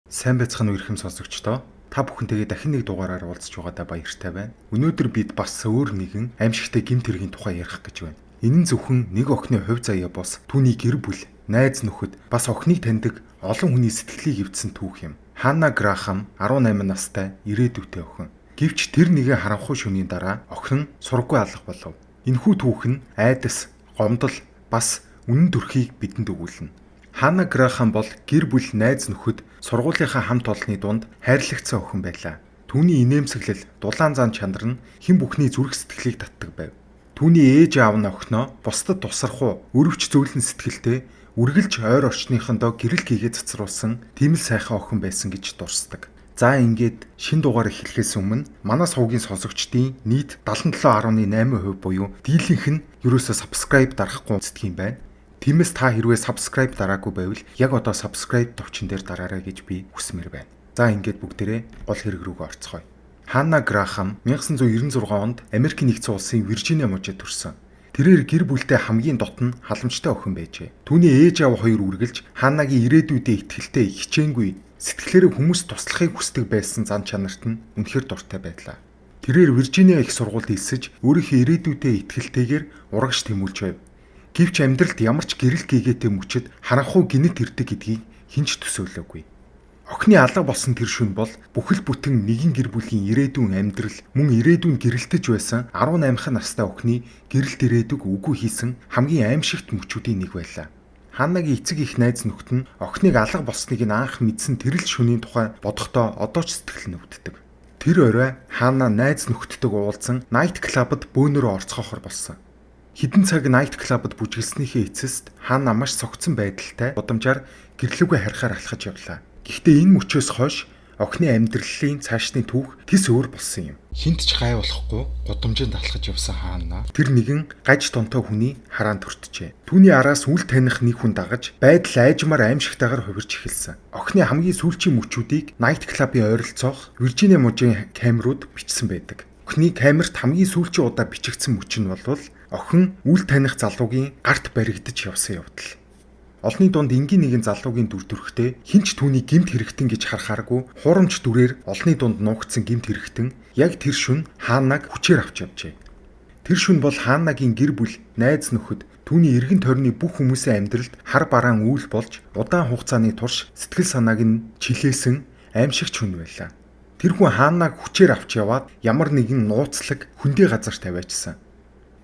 Сайн байцгаана уу, эрхэм сонсогчдоо. Та бүхэнтэйгээ дахин нэг дугаараар уулзч байгаадаа баяртай байна. Өнөөдөр бид бас өөр нэгэн аимшигтай гэмт хэргийн тухай ярих гэж байна. Энэ нь зөвхөн нэг охины хувь заяа бос түүний гэр бүл, найз нөхөд, бас охиныг таньдаг олон хүний сэтгэлийг эвдсэн түүх юм. Ханна Грахам 18 настай ирээдүйтэй охин. Гэвч тэр нэгэн харанхуй шөнийн дараа охин сураггүй алга болов. Энэхүү түүх нь айдас, гомдол, бас үнэн төрхийг бидэнд өгүүлнэ. Ханна Грахам бол гэр бүл, найз нөхөд, сургуулийнхаа хамт олонны дунд хайрлагдсан охин байлаа. Түүний инээмсэглэл, дулаан зан чанар нь хэн бүхний зүрх сэтгэлийг татдаг байв. Түүний ээж аав нь охиноо бусдад тусрах уу, өрөвч зөөлөн сэтгэлтэй, үргэлж ойр орчныхондоо гэрэл гээгээ цацруулсан тийм л сайхан охин байсан гэж дурсдаг. За, ингээд шинэ дугаар эхлэхээс өмнө манай сувгийн сонсогчдын нийт 77.8% буюу дийлэнх нь ерөөсөө subscribe дарахгүй үздэг юм байна. Тиймээс та хэрвээ subscribe дараагүй байвал яг одоо subscribe товчин дээр дараарай гэж би хүсмээр байна. За, ингээд бүгдээрээ гол хэрэг рүүгээ орцгоё. Ханна Грахам 1996 онд Америкийн нэгдсэн улсын Виржиниа мужид төрсөн. Тэрээр гэр бүлтэй хамгийн дотно, халамжтай охин байжээ. Түүний ээж аав хоёр үргэлж Ханнагийн ирээдүйдээ итгэлтэй, хичээнгүй, сэтгэлээрээ хүмүүст туслахыг хүсдэг байсан зан чанарт нь үнэхээр дуртай байлаа. Тэрээр Виржиниа их сургуульд элсэж, өөрийнхөө ирээдүйдээ итгэлтэйгээр урагш тэмүүлж байв. Гэвч амьдралд ямар ч гэрэл гээгээтэй мөчид харанхуй гэнэт ирдэг гэдгийг хэн ч төсөөлөөгүй. Охины алга болсон тэр шөнө бол бүхэл бүтэн нэгэн гэр бүлийн ирээдүйн амьдрал мөн ирээдүйн гэрэлтэж байсан 18 настай охины гэрэлт ирээдүг үгүй хийсэн хамгийн аимшигт мөчүүдийн нэг байлаа. Ханнагийн эцэг эх, найз нөхөд нь охиныг алга болсныг нь анх мэдсэн тэр л шөнийн тухай бодохдоо одоо ч сэтгэл нь өвддөг. Тэр орой Ханна найз нөхдөдөө уулзан night club-д бөөнөрөө орцгоохоор болсон. Хэдэн цаг night club-д бүжиглэснийхээ эцэст Ханна маш цогцсон байдалтай гудамжаар гэрлүүгээ харихаар алхаж явлаа. Гэхдээ энэ мөчөөс хойш охины амьдралын цаашны түүх тэс өөр болсон юм. Хэнд ч гай болохгүй гудамжинд алхаж явсан Ханна тэр нэгэн гаж донтой хүний хараанд хүртжээ. Түүний араас үл таних нэг хүн дагаж байдал айжмаар аимшигтайгаар хувирч эхэлсэн. Охины хамгийн сүүлчийн мөчүүдийг night club-ын ойролцоох Виржиниа мужийн камерууд бичсэн байдаг. Охины камерт хамгийн сүүлчийн удаа бичигдсэн мөч нь болвол охин үл таних залуугийн гарт баригдаж явсан явдал. Олонний дунд энгийн нэгэн залуугийн дүр төрхтэй, хэн ч түүнийг гэмт хэрэгтэн гэж харахааргүй хуурамч дүрээр олонний дунд нуугдсан гэмт хэрэгтэн яг тэр шөнө Хааннаг хүчээр авч явжээ. Тэр шөнө бол Хааннагийн гэр бүл, найз нөхөд, түүний эргэн тойрны бүх хүмүүсийн амьдралд хар бараан үйл болж удаан хугацааны турш сэтгэл санааг нь чилээсэн аимшигт шөнө байлаа. Тэр хүн Хааннаг хүчээр авч яваад ямар нэгэн нууцлаг хөндий газар тавиачсан.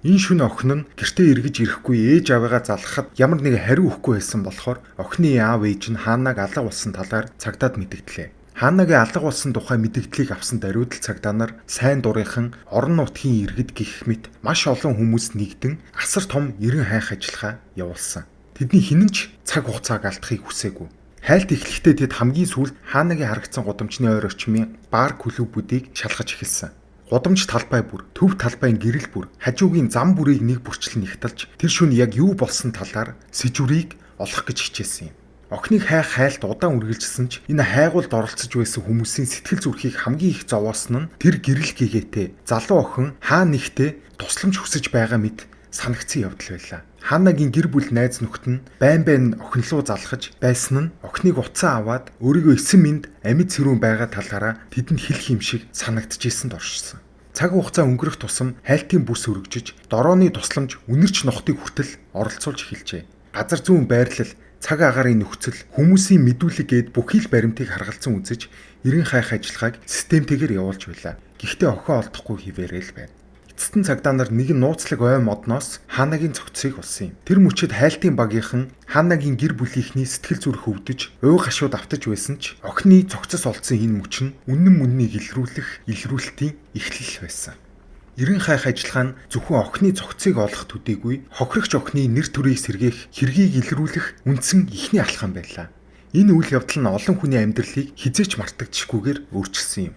Энэ шөнө охин нь гэртээ эргэж ирэхгүй, ээж аавыгаа залгахад ямар нэгэн хариу өгөхгүй байсан болохоор охины аав ээж нь Хааннаг алга болсон талаар цагдаад мэдэгдлээ. Хааннагийн алга болсон тухай мэдэгдлийг авсан даруйд л цагдаа нар, сайн дурынхан, орон нутгийн иргэд гэх мэт маш олон хүмүүс нэгдэн асар том эрен хайх ажиллагаа явуулсан. Тэдний хэн нь ч цаг хугацааг алдахыг хүсээгүй. Хайлт эхлэхдээ тэд хамгийн сүүлд Хааннагийн харагдсан гудамжны ойр орчмын бар клубүүдийг шалгаж эхэлсэн. Гудамж талбай бүр, төв талбайн гэрэл бүр, хажуугийн зам бүрийг нэг бүрчлэн нягталж тэр шөнө яг юу болсон талаар сэжүрийг олох гэж хичээсэн юм. Охиныг хайх хайлт удаан үргэлжилсэн ч энэ хайгуулд оролцож байсан хүмүүсийн сэтгэл зүрхийг хамгийн их зовоосон нь тэр гэрэл гээгээтэй залуу охин хаа нэгтээ тусламж хүсэж байгаа мэт санагдсан явдал байлаа. Ханнагийн гэр бүл, найз нөхөд нь байн байн охин руу залгаж байсан нь охиныг утсан аваад өөрийгөө эсэн мэнд амьд сэрүүн байгаа талаараа тэдэнд хэлэх юм шиг санагдчихсэн доршсон. Цаг хугацаа өнгөрөх тусам хайлтын бүс өргөжиж, дорооны тусламж үнэрч нохтыг хүртэл оролцуулж эхэлжээ. Газар зүүн байрлал, цаг агаарын нөхцөл, хүмүүсийн мэдүүлэг гээд бүхий л баримтыг харгалзан үзэж эрен хайх ажиллагааг системтэйгээр явуулж байлаа. Гэхдээ охин олдохгүй хэвээрээ л байна. Эцэст нь цагдаа нар нэгэн нууцлаг ой модноос Ханагийн цогцсыг олсон юм. Тэр мөчид хайлтын багийнхан Ханагийн гэр бүлийнхний сэтгэл зүрх өвдөж, уй гашууд автаж байсан ч охины цогцос олдсон энэ мөч нь үнэн мөннийг илрүүлэх илрүүлэлтийн эхлэл байсан. Эрен хайх ажиллагаа нь зөвхөн охины цогцыг олох төдийгүй хохирогч охины нэр төрийг сэргээх хэргийг илрүүлэх үндсэн эхний алхам байлаа. Энэ үйл явдал нь олон хүний амьдралыг хэзээ ч мартагдашгүйгээр өөрчилсөн юм.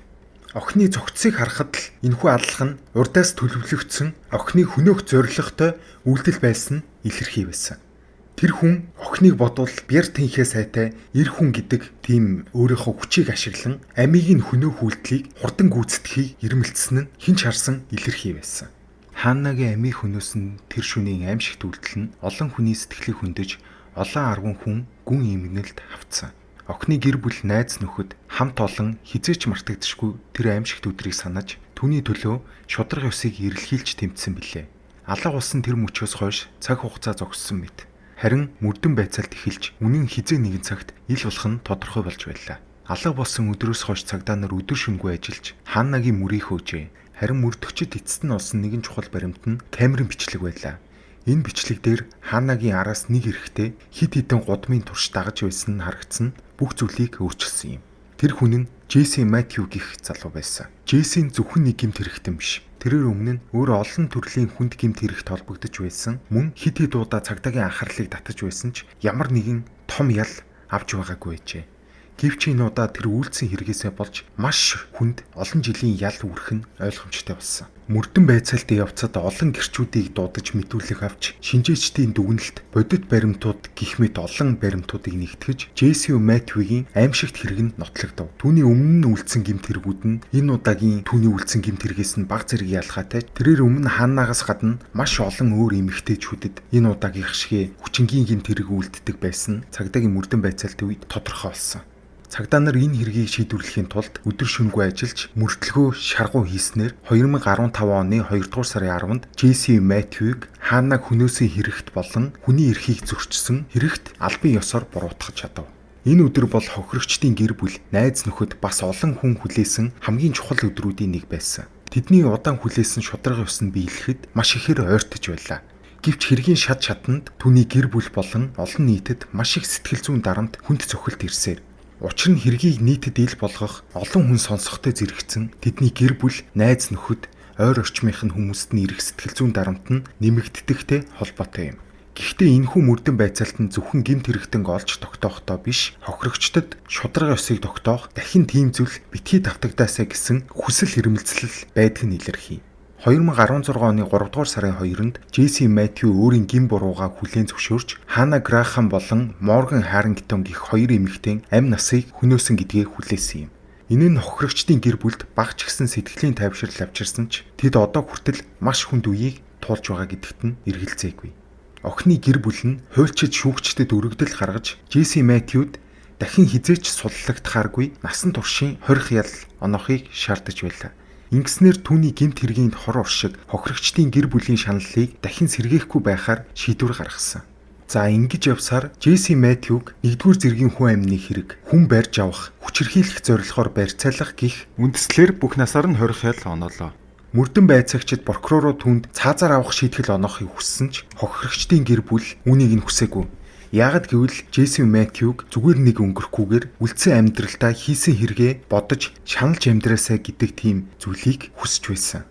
Охины цогцсыг харахад л энэхүү аллах нь урдаас төлөвлөгдсөн, охиныг хөнөөх зорилготой үйлдэл байсан нь илэрхий байсан. Тэр хүн охиныг бодвол бяр тэнхээ сайтай эр хүн гэдэг тийм өөрийнхөө хүчийг ашиглан амийг нь хөнөөх үйлдэлийг хурдан гүйцэтгэхийг эрмэлзсэн нь хэн ч харсан илэрхий байсан. Ханнагийн амийг хөнөөсөн тэр шөнийн аимшигт үйлдэл нь олон хүний сэтгэлийг хөндөж олон арван хүн гүн эмгэнэлд хавтсан. Охины гэр бүл, найз нөхөд хамт олон хэзээ ч мартагдашгүй тэр аймшигт өдрийг санаж түүний төлөө шударга ёсыг эрэлхийлж тэмцсэн билээ. Алга болсон тэр мөчөөс хойш цаг хугацаа зогссон мэт. Харин мөрдөн байцаалт эхэлж үнэн хэзээ нэгэн цагт ил болох нь тодорхой болж байлаа. Алга болсон өдрөөс хойш цагдаа нар өдөр шөнөгүй ажиллаж Ханнагийн мөрийг хөөжээ. Харин мөрдөгчид эцэст нь олсон нэгэн чухал баримт нь камерын бичлэг байлаа. Энэ бичлэг дээр Ханнагийн араас нэг эрэгтэй хэд хэдэн гудмын турш дагаж байсан нь харагдсан бүх зүйлийг өөрчилсөн юм. Тэр хүн нь Джесси Матью гэх залуу байсан. Джесси нь зөвхөн нэг гэмт хэрэгтэн биш. Тэрээр өмнө нь өөр олон төрлийн хүнд гэмт хэрэгт холбогдож байсан. Мөн хэд хэд удаа цагдаагийн анхаарлыг татаж байсан ч ямар нэгэн том ял авч байгаагүй байжээ. Гэвч энэ удаа тэр үйлдсэн хэрэгээсээ болж маш хүнд олон жилийн ял үүрэх нь ойлгомжтой болсон. Мөрдөн байцаалтын явцад олон гэрчүүдийг дуудаж мэдүүлэг авч шинжээчдийн дүгнэлт, бодит баримтууд гэх мэт олон баримтуудыг нэгтгэж Джесси Мэтьюгийн аймшигт хэрэг нь нотлогдов. Түүний өмнө нь үлдсэн гэмт хэрэгүүд нь энэ удаагийн түүний үлдсэн гэмт хэрэгээс нь бага зэрэг ялгаатай. Тэрээр өмнө Ханнагаас гадна маш олон өөр эмэгтэйчүүдэд энэ удаагийнх шигээ хүчингийн гэмт хэрэг үлддэг байсан. Цагдаагийн мөрдөн байцаалтын үед тодорхой болсон. Цагдаа нар энэ хэргийг шийдвэрлэхийн тулд өдөр шөнөгүй ажиллаж мөртлөгөө шаргуу хийснээр 2015 оны 2 дугаар сарын 10-нд Джесси Мэтьюг Ханнаг хөнөөсөн хэрэгт болон хүний эрхийг зөрчсөн хэрэгт албан ёсоор буруутгах чадав. Энэ өдөр бол хохирогчдын гэр бүл, найз нөхөд бас олон хүн хүлээсэн хамгийн чухал өдрүүдийн нэг байсан. Тэдний удаан хүлээсэн шударга ёс нь биелэхэд маш ихээр ойртож байлаа. Гэвч хэргийн шат шатанд түүний гэр бүл болон олон нийтэд маш их сэтгэл зүйн дарамт, хүнд цохилт ирсээр. Учир нь хэргийг нийтэд ил болгох олон хүн сонсохтой зэрэгцэн тэдний гэр бүл, найз нөхөд, ойр орчмынх нь хүмүүст нь ирэх сэтгэл зүйн дарамт нь нэмэгддэгтэй холбоотой юм. Гэхдээ энэхүү мөрдөн байцаалт нь зөвхөн гэмт хэрэгтэнг олж тогтоохдоо биш, хохирогчдод шударга ёсыг тогтоох дахин тийм зүйл битгий давтагдаасай гэсэн хүсэл эрмэлзэл байдаг нь илэрхий. 2016 оны 3 дугаар сарын 2-нд Джесси Мэтью өөрийн гэм буруугаа хүлээн зөвшөөрч Ханна Грахам болон Морган Харрингтон гэх хоёр эмэгтэйн амь насыг хөнөөсөн гэдгээ хүлээсэн юм. Энэ нь хохирогчдын гэр бүлд бага ч гэсэн сэтгэлийн тайвшрал авчирсан ч тэд одоо хүртэл маш хүнд үеийг туулж байгаа гэдэгт нь эргэлзээгүй. Охины гэр бүл нь хуульчид шүүгчдэд өргөдөл гаргаж Джесси Мэтьюд дахин хэзээ ч суллагдахааргүй насан туршийн хорих ял оноохыг шаардаж байлаа. Ингэснээр түүний гэмт хэргийн хор уршиг хохирогчдын гэр бүлийн шаналлыг дахин сэргээхгүй байхаар шийдвэр гаргасан. За ингэж явсаар Джесси Мэтьюг нэгдүгээр зэргийн хүн амины хэрэг, хүн барьж авах, хүчирхийлэх зорилгоор барьцаалах гэх үндслээр бүх насаар нь хорих ял оноолоо. Мөрдөн байцаагчид прокуророо түүнд цаазаар авах шийтгэл оноохыг хүссэн ч хохирогчдын гэр бүл үүнийг нь хүсээгүй. Яагад гэвэл Джесси Мэтьюг зүгээр нэг өнгөрөхгүйгээр үлдсэн амьдралдаа хийсэн хэрэгээ бодож шаналж амьдраасай гэдэг тийм зүйлийг хүсэж байсан.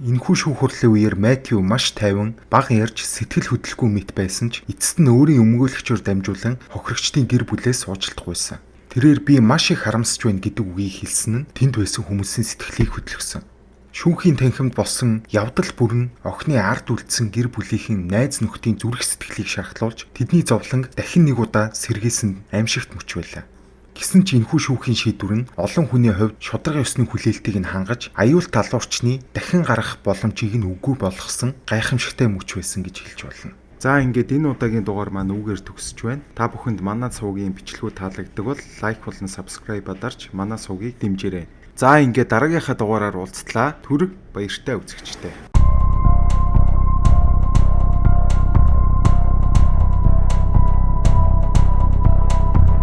Энэхүү шүүх хурлын үеэр Мэтью маш тайван, бага ярьж сэтгэл хөдлөхгүй мэт байсан ч эцэст нь өөрийн өмгөөлөгчөөр дамжуулан хохирогчдын гэр бүлээс уучлалтгүйсэн. Тэрээр би маш их харамсаж байна гэдэг үгийг хэлсэн нь тэнд байсан хүмүүсийн сэтгэлийг хөдөлгөсөн. Шүүхийн танхимд болсон явдал бүр нь охины ард үлдсэн гэр бүлийнхэн найз нөхдийн зүрх сэтгэлийг шархлуулж тэдний зовлонг дахин нэг удаа сэргээсэн аймшигт мөч байлаа. Гэсэн ч энэхүү шүүхийн шийдвэр нь олон хүний хувьд шударга ёсны хүлээлтийг нь хангаж аюул талуурчны дахин гарах боломжийг нь үгүй болгосон гайхамшигтай мөч байсан гэж хэлж болно. За ингээд энэ удаагийн дугаар маань үүгээр төгсөж байна. Та бүхэнд манай сувгийн бичлэгүүд таалагддаг бол like болон subscribe дарж манай сувгийг дэмжээрэй. За ингээд дараагийнхаа дугаараар уулзтлаа. Түр баяртай үзэгчтэй.